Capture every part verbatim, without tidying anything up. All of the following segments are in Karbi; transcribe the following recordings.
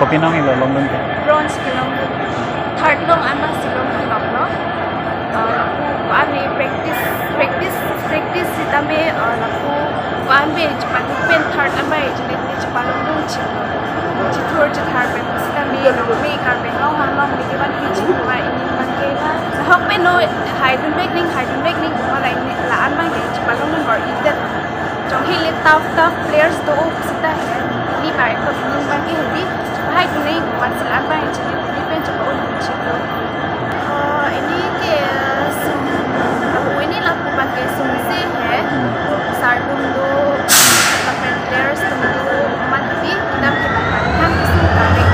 Kopi nangji lo longdun ke? Bronze kelongdun. Third long ansi long kelong lo. Uh, lapu ko-an practice, practice, practice sitame, uh, lapu ko-an pen chepalong pen third an pen chele chepalongdun chelo. Chithur chithar pen sitame nongme Karbi Anglong along me kevan ke chingma ini abang ke. Nahok pen no haidun bek ning, haidun bek ning, ma la ini la-an abang ke chepalongdun bor-idet. Jong hile tough tough players do sita he. Ini bai ko ini abang ke hedi. Hai kuning masih abang yang chini ini pen coba un chiko. Oh, ini ke sum, oh, ini lapu abang ke sum se he. Sardum do, lapen players dum do, amat di, kita ke abang kan ke sum tarik.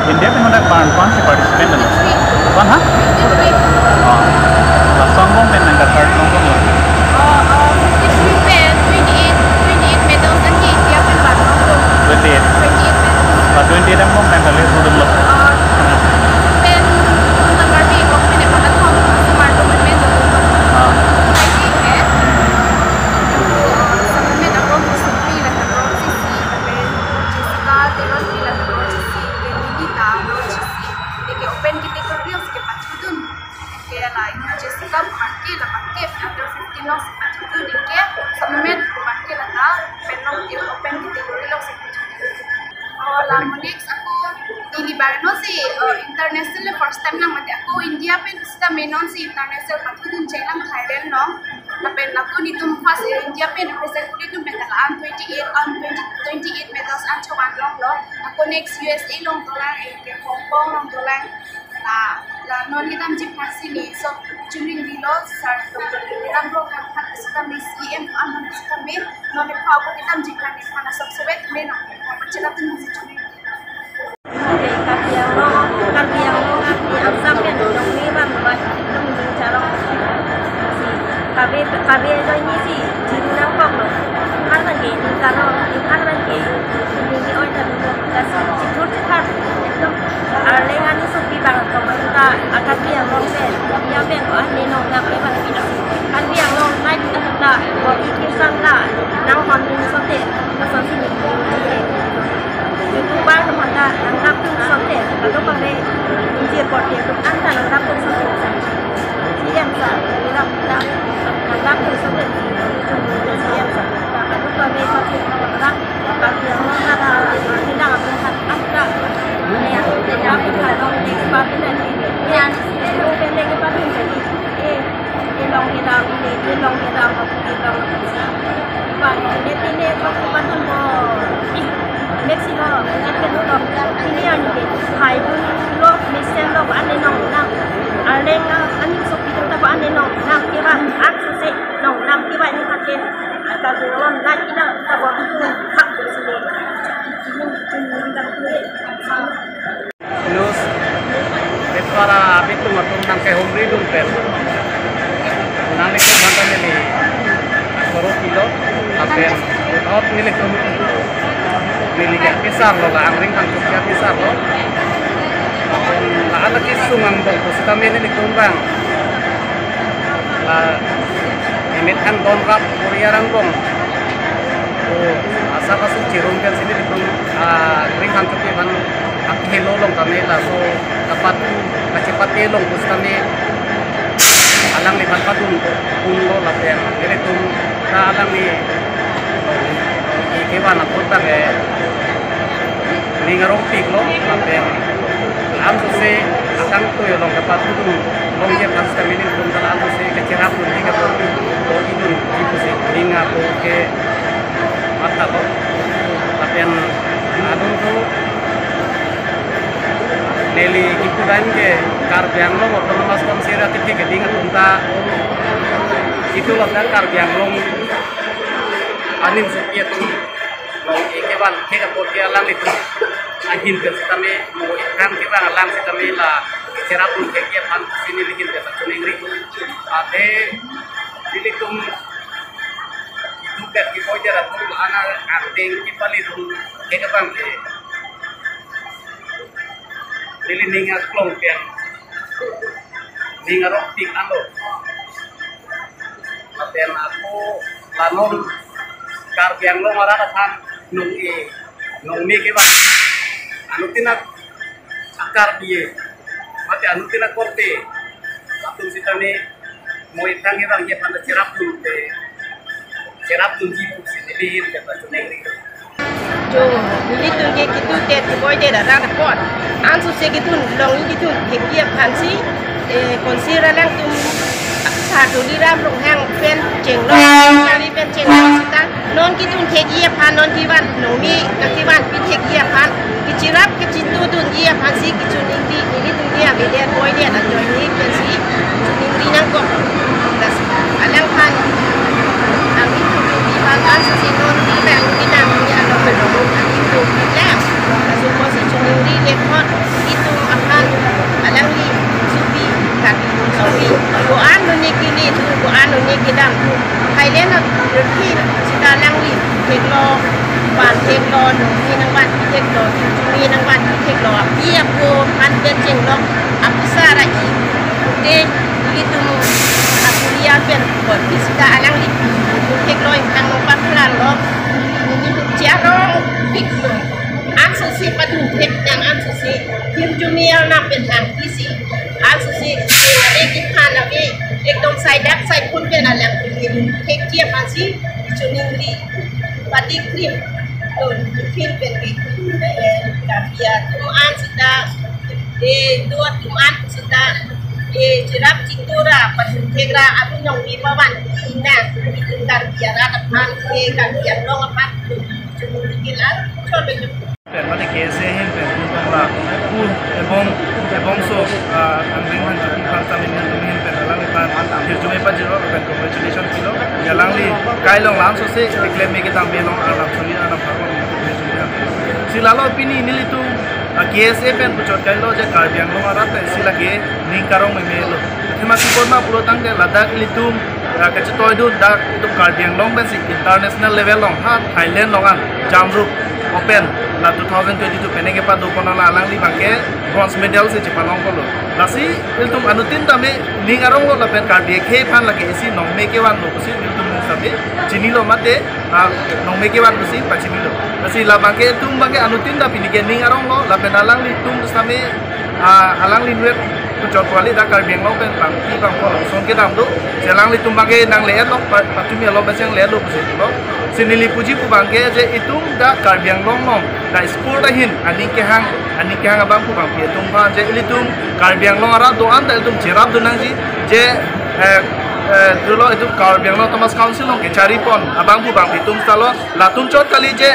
India pen hadak pan, pan si participant lo? Fifty-three. Pan ha? Fifty-three. Oh. Laso angbong pen nangkethird angbong lo? Oh, oh, fifty-three pen, twenty-eight, twenty-eight medals an ke India pen van angbong lo. Twenty-eight. Twenty-eight medals. La twenty-eight angbong pen kali sudum lo. Oh, pen, tanggal di, kok pen, pakat hong, smart women pen, ah. Lagi, eh. Sa women angbong, Sri Lanka, Sisi, pen, Jessica, Teron, Sri Lanka, Sisi, pen, Nidita, Sisi. Eke open category, osi ke pathudun. Ke la Jessica abang ke la abang ke under fifteen lo si pathudun ke, sa women abang ke la ta pen long ke open category lo si pathudun. Oh, la mo next ako neli bai no si, oh, international first time nang mate ako India pen sita me non si international pathudun chenglang Thailand lo. Lapen ako netum first, eh, India pen represent kuri tum pen la an twenty-eight, an twenty, twenty-eight medals an chovan long lo. Ako next U S A along dolang, eh, ke Hong Kong along dolang. La, la non kedamji aphan si ne, so, chuning dilo, sir, Doctor Tuliram Ronghang aphan sitame C M aphan sitame, non ne pau kedamji aphan ne, aphan asap sobet ne no, pachela tum si chuning dilo. Karbi Anglong, Karbi Anglong, Karbi Assam pen, nongni bang, bang, nongni charong. Karbi, Karbi ajoine si, chiru nangkok lo. Har abang ke, ning karo, ning har abang ke, ning ke oi than lo. Lasi, chithur chithar, ekdom, arleng ani sopi bang, tong ta, a Karbi Anglong pen, ya pen, ko, ah, ne nong, nang, le bang, pina. Karbi Anglong, nai, ta, ta, ko, iki san la, nang hon, ning sote, lason si, ning, YouTuber amonta nangdap tum sote, kadokave ingjir korte atum anta nangdap tum sote. C M sir, nangdap, nangdap tum sote. C M sir, kadokave sote nangdap, bagi yang mana tidak akan anta. Ya, nangdap tum sote. Yang itu pendek paling jadi. Eh, Ilong kedam, ilong kedam, ilong kedam. Ba, ini pine ko ko ban mo. Ih, next ilo, next ilo. Ini an ke, hai pun lo, mesen lo, ane nongnang. Arleng, ah, ani sopi ta ba ane nongnang, kira, ak sese, nongnang, kira ini pakai. Aka jualan lagi na, kita bawa itu, hak sini. Ini, ini, ini, ini. News, Petpara abitung atum nangkehumridun pen. Nanglitum aphan ta neli akoro pilo, lapen out nelitum neli ke apisar lo, la angring kangkung ke apisar lo. Lapen la-an akesung angbong pusitame nelitum bang. La emet an don rap Korea angbong. O, asap asuk chirum pen si nelitum, ah, angring kangkung ke ban akhelo along tame laso kapatu, kachepate along pusitame alangliphan padun pon lo lapen nelitum ta alangli ke kevan apot abang ke ning arongpik lo lapen lam sose akangtui along kapatudun longji aphan sitame nelitum ta lam sose kacherapdun ke kapatudun lo idun ji pusi ning apo ke matha lo. Lapen adung tu neli kipu dan ke Karbi Anglong Autonomous Council athe keding atum ta itu lo dan Karbi Anglong anim sopi atum long ke kevan ke apot ke alanglitum ahin pen sitame mo ikan ke bang alang sitame la cherapdun ke ke aphan si neli ahin pen chuning ri. Athe nelitum itu ke kipoi jara tum ana arting kipali tum ke ke bang ke neli ning aklong pen ning arongpik ando. Lapen ako la non Karbi Anglong arat aphan nung i nung mi ke bang Anuttin a-Karbi, mate anuttin akorte atum sitame mo ithang ithang ke panda cherapdunde, cherapdunji pusi neli ahin ke pachuneng. Jo, nelitum ke ketun det keboi det arat apot. Ansose ketun longji, ketun thekji aphansi, eh, konsir alangtum Sar Tuliram Ronghang pen chenglok, kali pen chenglok sita. Non ketun thekji aphan, non kevan, nongmi kevanpi thekji aphan, kecherap kechitudunji aphansi kechoningri, nelitum ke avedet boidet ajoine pensi choningri nangkok. Lasi alangphan angri tutupi ban ansose non kelang kenangji along along angri tutupi lang. Laso apotsi choningri le apot itum aphan alangli sopi, Karbi sopi, ko-an lone kele tu, ko-an lone kedam tu. Thailand a rikhi sita alangli theklo, van theklo, nongmi nangvanpi theklo, nongmi nangvanpi theklo, api apo an pen chenglok, api sara i, te ilitum a-Korea pen, ko pi sita alangli theklo, ipang nong paklan lo, nelitum charong pik lo. Ansose padun thek nang ansose, hirjume arnam pen hang isi. Ansose, are kiphan ave, ekdom saidak saipun pen alangtum thekji aphansi choningri, pati krim, to, krim pen ke, eh, Karbi atum an sita, eh, do atum an sita, eh, cherap chitura, padun thekra, atum nongmi pavan, ina, Karbi arat aphan, eh, Karbi Anglong aphan, choningri ke la, choningri. Pen mate K S A ahin pen pu tong la pu ebong, ebongso, ah, angring angchopi aphan tame nelitum ahin pen alangliphan hirjume pajirlo pen congratulation pilo. Alangli kai along langsose keklem me kedam me along arnam suri arnam pharo congratulation. Si lalo pini nelitum, ah, K S A pen puchot kailo je Karbi Anglong arat pen si lake ning karong meme lo. Athema si korma pulo tangte ladak ilitum, ah, kachetoidun dak itum Karbi Anglong pensi international level along ha Thailand along an jump rope open la two thousand twenty-two penang kepado pon la alangli abangke bronze medal si chepalong kolo. Lasi ilitum anuttin tame ning arong lo lapen Karbi akhei aphan lake isi nongme kevan lo pusi ilitum tame chinilo mate, ah, nongme kevan pusi pachinilo. Lasi la abangke ilitum abangke anuttin ta pini ke ning arong lo lapen alanglitum tame, ah, alangli nuet puchot kali dak Karbi Anglong pen bangpi bangpo lason kedam do. Si alanglitum abangke nangle-et lo, pa-, patumi alo bacheng le lo pusi lo. Si neli puji pu abangke je itum dak Karbi Anglong along dak sport ahin aning kehang, aning kehang abang pu abangpi atum aphan je ilitum Karbi Anglong arat do-an ta ilitum cherapdun nangji je, eh, eh, dolo itum Karbi Anglong Autonomous Council along kechari pon abang pu abangpi atum salo latum chot kali je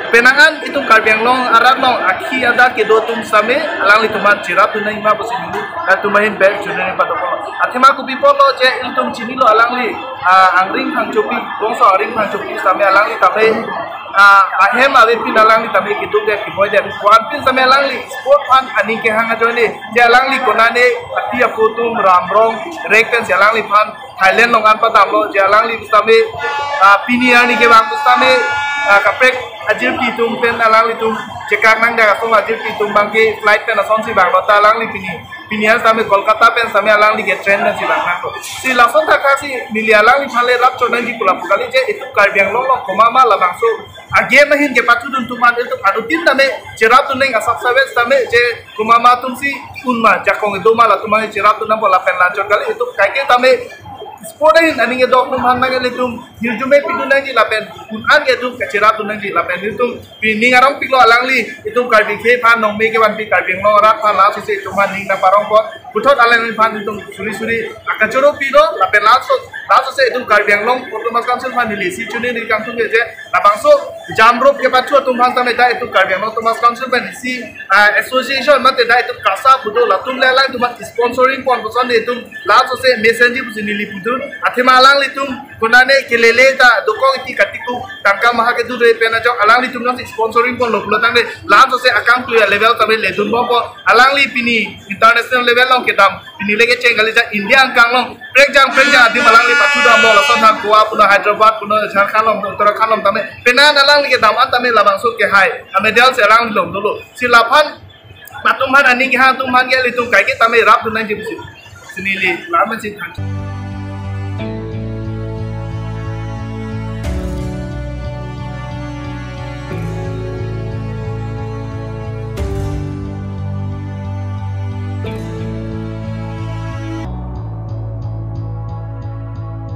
penang an itum Karbi Anglong arat along akhi adak kedo atum tame alanglitum aphan cherapdun nangji ma pusi neli latum ahin pen choningri pado pon. Athema kopi pulo je ilitum chinilo alangli, ah, angring angchopi, bongso angring angchopi tame alangli tame, ah, ahem avepin alangli tame keduk det keboi det. Ko-an pin tame alangli sport aphan aning kehang ajoine je alangli konane api apo atum ram rong rek pensi alangliphan Thailand along an padamlo je alangli tame, ah, pini arni kevang tame, ah, kaprek ajirpi atum pen alanglitum chekak nang dak asong ajirpi atum abangke flight pen asonsi vanglo ta alangli pini, pini an tame Kolkata pen tame alangli ke train pensi vang nanglo. Si lason thakthak si neli alangliphan le rap chot nangji pu lapu kali je itum Karbi Anglong along komat ma labangso a-game ahin kepathudun atum an itum anuttin tame cherapdun nang asap savet tame je komat ma atumsi un ma jakong kedo ma latum an cherapdun nangpo lapen lanchot kali itum kaike tame sport ahin aning kedok atum aphan nang ilitum hirjume pidun nangji lapen un an ke itum kacherapdun nangji lapen itum pini ning arong piklo alangli itum Karbi akhei aphan nongme kevanpi Karbi Anglong arat aphan laso se itum aphan ning nangparong pon puthot alangliphan itum suri suri akachoro pilo lapen laso, laso se itum Karbi Anglong Autonomous Council aphan neli si choningri kangtung ke je labangso jump rope kepathu atum aphan tame dak itum Karbi Anglong Autonomous Council pen isi, ah, association mate dak itum KASA pu do latum le alangtum aphan sponsoring pon puson de itum laso se mesenji pusi neli pudun. Athema alanglitum konane kelele ta dokok iti katiku tangka maha kedo re pen ajok alanglitum nang sponsoring ponlo pulo tangte laso se akam tu ya level tame ledun bompo alangli pini international level along kedam pini le kecheng kali ja India angkang along prekjang prekjang adim alangli pathu damlo lason ha Goa puno Hyderabad puno Jharkhand along Uttarakhand along tame penang alangli kedam an tame labangso kehai amedal se alangli along dolo si laphan atum aphan aning kehang atum aphan ke ilitum kaike tame rapdun nangji pusi si neli lamen si than.